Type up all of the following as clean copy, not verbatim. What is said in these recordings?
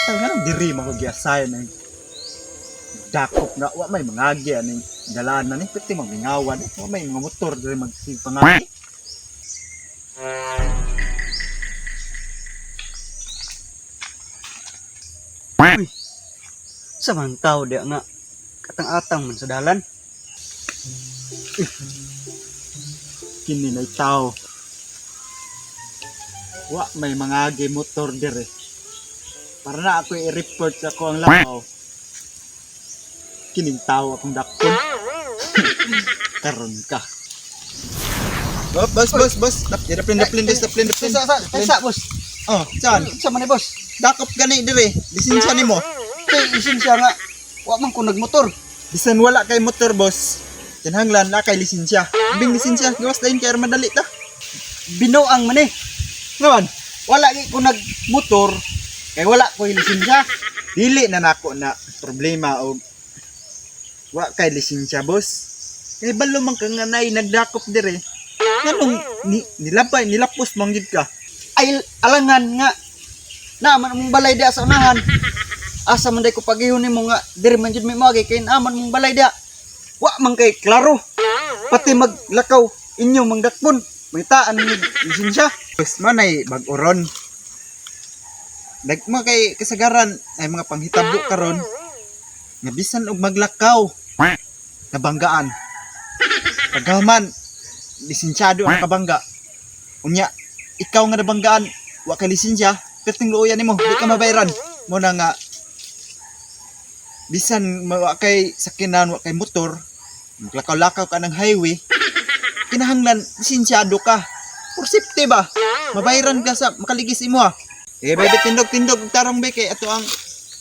Nga nang diri man ko giassign ang dakop nga wa may mangagi aning dalanan ni pati mamingawan eh. Wa may mga motor diri magpangagi. Sa man tao diya nga katang-atang man sa dalan. Kini nay tao. Wa may mangagi motor diri. Para na ako i-report sa ako ang lakaw. Kining tao akong dakpon. Karon ka. Oh, boss, boss, boss. Daplin, daplin, daplin, daplin, daplin. Sa, boss. Oh, saan? Sa man ni boss. Dakop gani dire. Lisensya nimo. Kay lisensya nga wa man ko nagmotor. Bisan wala kay motor, boss. Kinahanglan na kay lisensya. Bing lisensya, gawas dayon kay madali ta. Binuang man eh. Ngaman, Wala gi ko nagmotor kay wala ko lisensya. Dili na nako na problema og wa kay lisensya, boss. Kay balo man ka nga nay nagdakop dire. Nganong nilabay, nilapos man gid ka. Ay alangan nga naaman mong balay diya sa unahan. Asa man day ko pagihon nimo nga diri man jud may moagi kay naaman mong balay diya. Wa man kay klaro. Pati maglakaw inyo mangdakpon. Mangitaan ni lisensya. Boss, man ay bag-oron. Nagma kay kasagaran ay mga panghitabo karon nga bisan og maglakaw nabanggaan. Pagkahuman, lisensyado ang kabangga. Unya, ikaw nga nabanggaan, wa kay lisensya, perting luoyan nimo, di ka mabayran. Mo na nga bisan wa kay sakinan, wa kay motor, maglakaw-lakaw ka ng highway, kinahanglan lisensyado ka. For safety ba? Mabayran ka sa makaligis imo ha. Eh, baby, tindog, tindog, tarong be, kay ato ang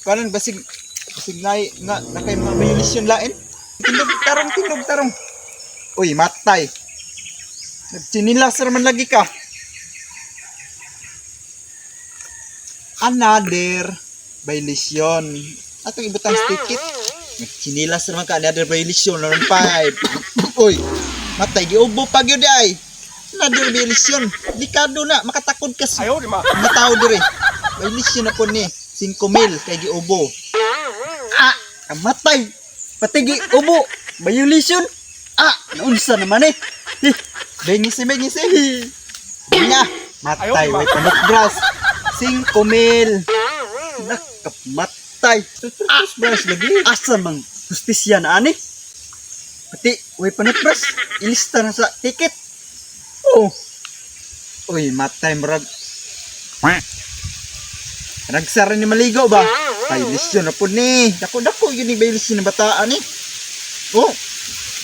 kanan basig basig nay nga nakay mga violation lain. Tindog, tarong, tindog, tarong. Uy, matay. Nagchinilas raman lagi ka. Another violation. Atong ibutang ticket. Nagchinilas raman ka, another violation, naman 5. Uy, matay, giubo pa gyud ay. Another violation. Delikado na, makatakod ka sa mga tao dire. Violation na po ni. 5 mil kay giubo. Ah, kamatay. Patigi ubo. Violation. Ah, naunsa naman eh. Eh, Bengisi, bengisi. Nga, matay, way panutbras. 5 mil. Nakamatay. Ah, brush lagi. Asa mang hustisya na ani? Pati way panutbras. Ilista na sa ticket. Oh. Uy, matay murag. Nagsara ni maligo ba? Violation na po ni. Dako dako yun ni violation ng bataan ni. Oh.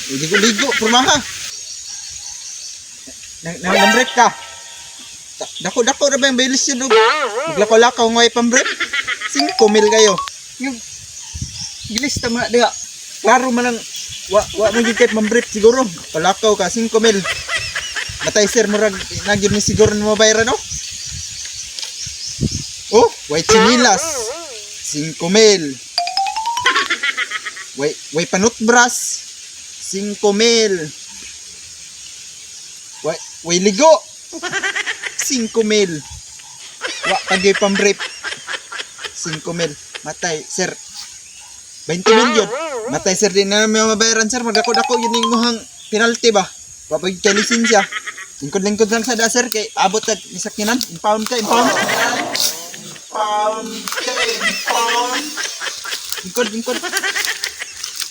Ligo-ligo, pormaha. Nang nang break ka. Dako dako ra ba yung violation og maglakaw-lakaw ngay pambrek? 5 mil kayo. Yung gilista mo na diha. Klaro man ang wa wa man gyud kay pambrek siguro. Palakaw ka 5 mil. Matay sir murag nagyud ni siguro ni mabayran no. Oh, way chinilas. 5 mil. Way way panutbras. 5 mil. Way way ligo. 5 mil. Wa pagay pambrip. 5 mil. Matay sir. 20 mil yun. Matay sir, di na namin mabayaran sir. Magdako-dako yun yung muhang penalty ba? Wa pag kay lisensya. Lingkod-lingkod lang sa da sir kay abot tag isakinan. Impound ka, impound. Impound ka, impound. Lingkod, lingkod.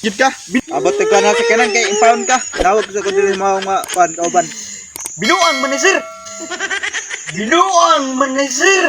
Yun ka. Abot tag na sakinan kay impound ka. Tawag sa ko diri mga mga kuan kauban. Binuang man ni sir. Binuang man ni sir.